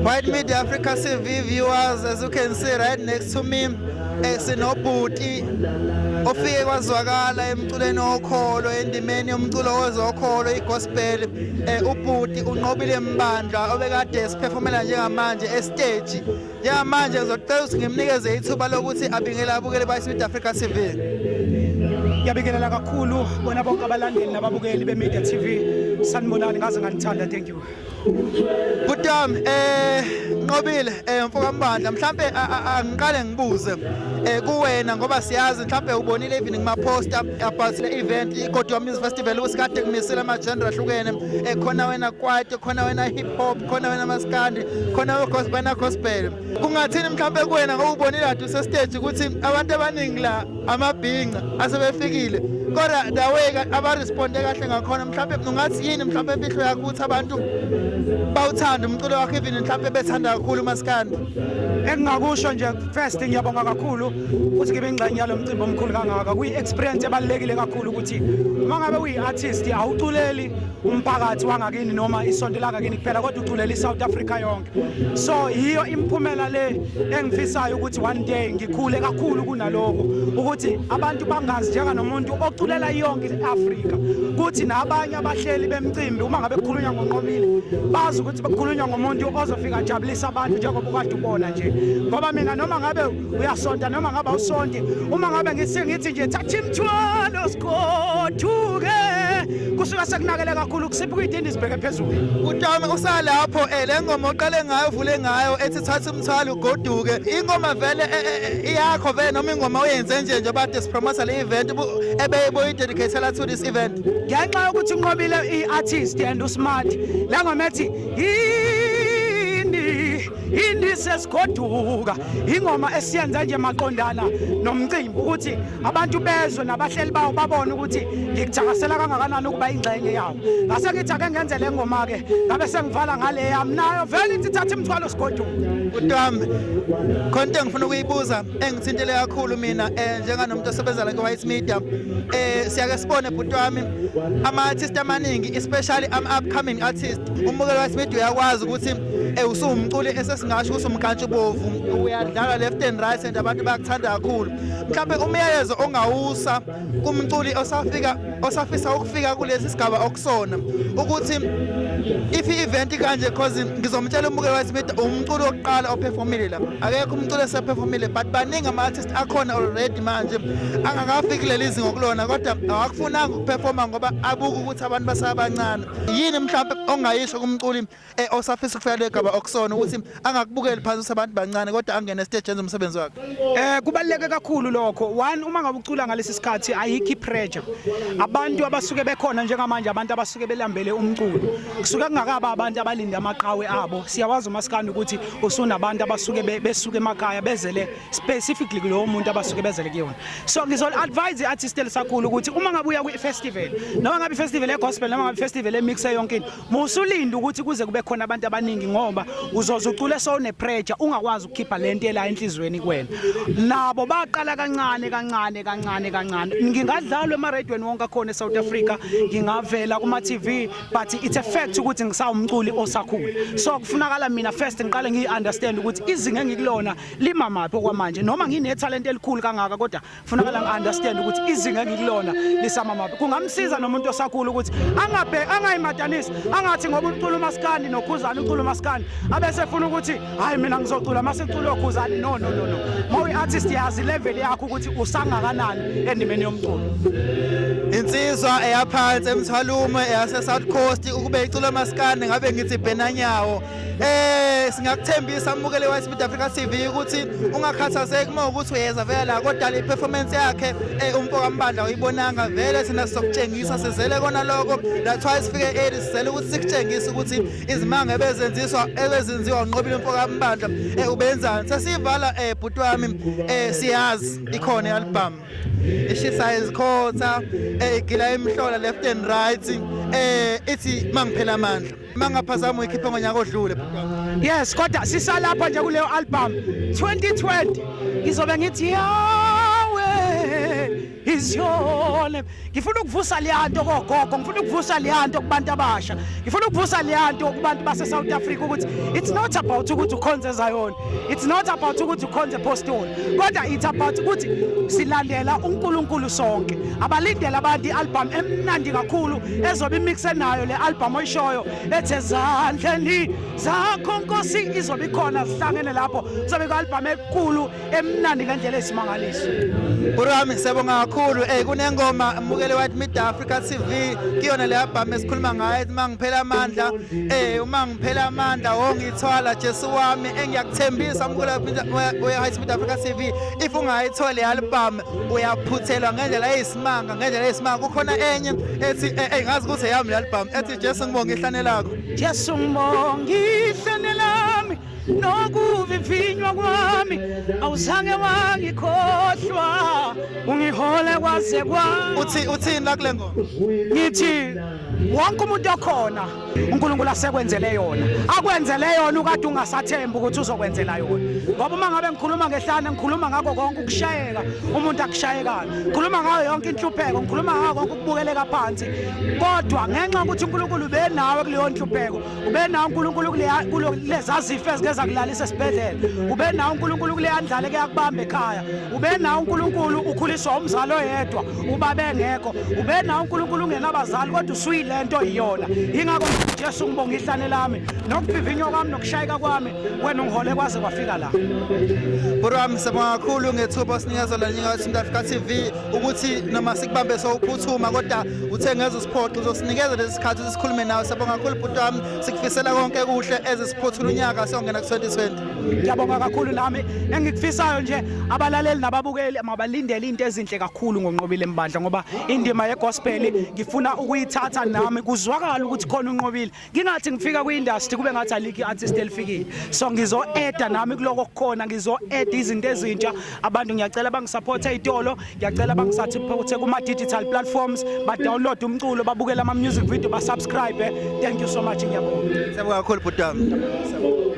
White Media Africa TV viewers, as you can see right next to me, sinobhuti ofike kwazwakala emculweni wokholo, endimeni yomculo wezokholo, igospel, ubhuti uNqobile Mbandla obekade siperformela njengamanje estage. Njengamanje ngizocela ukuthi ngimnikeze ithuba lokuthi abingele abukele ba South Africa TV. Ngiyabingelela kakhulu bona bonke abalandeli nababukeli be-Media TV. Sanibonani, ngaze nganithanda, thank you. Bhuti wami, Nqobile, mfoka Mbandla, mhlambe angiqale ngibuze kuwena ngoba siyazi mhlambe ubonile even kuma poster about le event iGodwa Music Festival ukuthi kade kumisile ama genre ahlukene, khona wena kwaito, khona wena hip hop, khona wena maskandi, khona wena gospel. Kungathini mhlambe kuwena ngoba ubonile kade use stage ukuthi abantu abaningi la amabhinca asebefikile, kodwa the way abaresponde kahle ngakhona, mhlambe ungathi yini mhlambe imfihlo yakho ukuthi abantu bawuthanda umculo wakho, even mhlambe bethanda kakhulu umaskandi? Engingakusho nje, first ngiyabonga kakhulu ukuthi ngibe ingxenye yalo mcimbi omkhulu kangaka. Kuyi-experience ebalulekile kakhulu ukuthi uma ngabe uyi-artist awuculeli umphakathi wangakini noma isonto langakini kuphela, kodwa uculela i-South Africa yonke. So yiyo imiphumela le engifisayo ukuthi one day ngikhule kakhulu kunalokho, ukuthi abantu bangazi njenganomuntu oculela yonke i-Afrika, kuthi nabanye abahleli bemcimbi uma ngabe kukhulunywa ngoNqobile bazi ukuthi kukhulunywa ngomuntu ozofika ajabulisa abantu njengoba ukade ubona nje. Ngoba mina noma ngabe uyasonta noma ngabe awusonti, uma ngabe ngithi nje thatha imithwalo sigoduke, kusuka sekunakele kakhulu kusiphi kuyidindi sibheke phezulu. Utami usalapho, le ngoma oqale ngayo, uvule ngayo ethi thatha umthwalo ugoduke, ingoma vele iyakho vele noma ingoma uyenze nje njengoba kade sipromote le event ebeyibuyidedicatela to this event? Ngenxa yokuthi uNqobile i-artist and usmart, le ngoma ethi yini yini sesigoduka, ingoma esiyenza nje maqondana nomcimbi ukuthi abantu bezwe nabahleli bawo babone ukuthi ngikuthakasela kangakanani ukuba ingxenye yawo. Ngase ngithi ake ngenze le ngoma ke, ngabe sengivala ngale yami nayo vele ithi thatha imithwalo sigoduka. Bhuti wami, khona into engifuna ukuyibuza engithintele kakhulu mina, njenganomuntu osebenza la ku-White Media. Siyake sibone, bhuti wami, ama-artist amaningi, especially ama-upcoming artist. Umbukeli White Media uyakwazi ukuthi usuwumculi esesingasho ukuthi umkantshubovu, uyadlala left and right and abantu bayakuthanda kakhulu. Mhlawumbe umyalezo ongawusa kumculi osafika, osafisa ukufika kulesi sigaba okusona, ukuthi if i-event kanje, cause ngizomtshela umbukeli White Media, umculo wokuqala operformile la, akekho umculo eseperformile, but baningi ama-artist akhona already manje angakafiki kuleli zinga okulona, kodwa awakufunanga ukuperforma ngoba abuka ukuthi abantu basabancane. Yini mhlawumbe ongayisho kumculi osafisa ukufika kule gaba okusona ukuthi angakubukeli phansi ukuthi abantu bancane, kodwa angene stage enze umsebenzi wakhe? Kubaluleke kakhulu lokho. One, uma ngabe ucula ngalesi sikhathi ayikho ipressure. Abantu abasuke bekhona njengamanje, abantu abasuke belambele umculo. Kusuke kungakaba abantu abalinde amaqhawe abo. Siyawazi umaskandi ukuthi usunabantu abasuke besuke emakhaya bezele specifically kulowo muntu abasuke bezele kuyona. So ngizol advise i-artist elisakhulu ukuthi uma ngabe uya kwi-festival, noma ngabe i-festival ye-gospel noma ngabe i-festival emix yonke into, musulinda ukuthi kuze kube khona abantu abaningi, ngoba uzoze ucule sowune pressure ungakwazi ukukhipha lento ela enhlizweni kuwena. Nabo baqala kancane kancane kancane kancane. Ngingadlalwa emaradweni wonke akhona eSouth Africa, ngingavela kuma TV, but it's a fact ukuthi ngisawumculi osakhula. So kufunakala mina first ngiqale ngiyi-understand ukuthi izinga engikulona limamaphi okwamanje, noma ngine talent elikhulu kangaka, kodwa kufunakala ngi-understand ukuthi izinga engikulona lisamamaphi. Kungamsiza nomuntu osakhula ukuthi angabe angayimatanisi, angathi ngoba ucula umaskandi noKhuzani ucula umaskandi abese efuna ukuthi hayi, mina ngizocula mase kucula oKhuzani. No, no, no, no, uma uyi-artist yazi level yakho ukuthi usangakanani endimeni yomculo. Insizwa eyaphansi eMthwalume, eyase South Coast, ukube icula maskandi ngabe ngithi bhenanyawo. Singakuthembisa mbukele White Media Africa TV ukuthi ungakhathazeki uma ukuthi uyeza vele la, kodwa le performance yakhe, umfo kaMbandla, uyibonanga vele, thina sizokutshengisa, sizele kona lokho. That's why sifike early, sizele ukuthi sikutshengise ukuthi izimanga ebezenziswa, ebezenziwa uNqobile umfo kaMbandla, ubenzani. Sesivala, bhuti wami, siyazi ikhona i-album ishisa izikhotha, igila imihlola left and right, ithi mangiphela amandla mangaphazama, uyikhiphe ngonyaka odlule, bhuti wami. Yes, kodwa sisalapha nje kuleyo album. 2020 ngizobe ngithi yawe. is your name. Ngifuna ukuvusa leyanto kogogo, ngifuna ukuvusa leyanto kubantu abasha, ngifuna ukuvusa leyanto kubantu base South Africa, ukuthi it's not about ukuthi ukhonze Zion, it's not about ukuthi ukhonze Apostoli, kodwa it's about ukuthi silandela uNkulunkulu sonke. Abalindele abantu i-album emnandi kakhulu ezobe imixe nayo le album oyishoyo ethe Zandleni Zakho Nkosi, izobe ikhona, sihlangene lapho, kuzobe ku-album enkulu emnandi ngendlela eyisimangaliso. Bhuti wami, siyabonga kakhulu. Kunengoma, mbukeli White Media Africa TV, kuyona le album esikhuluma ngayo, ethi Mangiphela Amandla. Uma ngiphela amandla wongithwala Jesu wami. Engiyakuthembisa, mbukeli we White Media Africa TV, if ungayithola le album uyaphuthelwa ngendlela eyisimanga, ngendlela eyisimanga. Kukhona enye ethi ngazi ukuthi eyami le album, ethi Jesu ngibonga ihlane lakho. Jesu ngibonga ihlane lami nokuvivinywa kwami, awuzange wangikhohlwa, ungihole kwaze kwa Uthi uthini la kule ngoma? Ngithi wonke umuntu okhona, uNkulunkulu asekwenzele yona, akwenzele yona ukade ungasathemba ukuthi uzokwenzela yona, ngoba uma ngabe ngikhuluma ngehlane, ngikhuluma ngakho konke ukushayeka umuntu akushayekana, ngikhuluma ngayo yonke inhlupheko, ngikhuluma ngako konke ukubukeleka phansi, kodwa ngenxa yokuthi uNkulunkulu ubenawe kuleyo nhlupheko, ubenawe uNkulunkulu kuleza zifo ezike zakulalisa esibhedlela, ubenawe uNkulunkulu kuleya ndlala eke yakubamba ekhaya, ubenawe uNkulunkulu ukhuliswa umzali oyedwa ubaba engekho, ubenawe uNkulunkulu ungenabazali, kodwa usuyilento iyona. Ingakho Jesu ngibonga ihlane lami nokuvivinywa kwami nokushayeka kwami, wena ungihole kwaze kwafika la. Bhuti wami, siyabonga kakhulu ngethuba osinikeza lona njenge South Africa TV, ukuthi noma sikubambe sowuphuthuma, kodwa uthe ngeze usiphoxe, uzosinikeza lesi sikhathi ukuthi sikhulume nawe. Siyabonga kakhulu, bhuti wami, sikufisela konke kuhle ezisiphothula unyaka siyongena ku-2020. Ngiyabonga kakhulu nami. Engikufisayo nje, abalaleli nababukeli mabalindele into ezinhle kakhulu ngoNqobile Mbandla, ngoba indima yegospel ngifuna ukuyithatha nami, kuzwakala ukuthi khona uNqobile, ngingathi ngifika kwi-industry kube ngathi alikho i-artist elifikile. So ngizo-adda nami kuloko kukhona, ngizo-adda izinto ezintsha. Abantu ngiyacela bangisupporte ey'tolo, ngiyacela bangisupporte kuma-digital platforms, ba-download umculo, babukele ama-music video, basubscribe. Thank you so much, ngiyabonga. Siyabonga kakhulu, bhuti wami.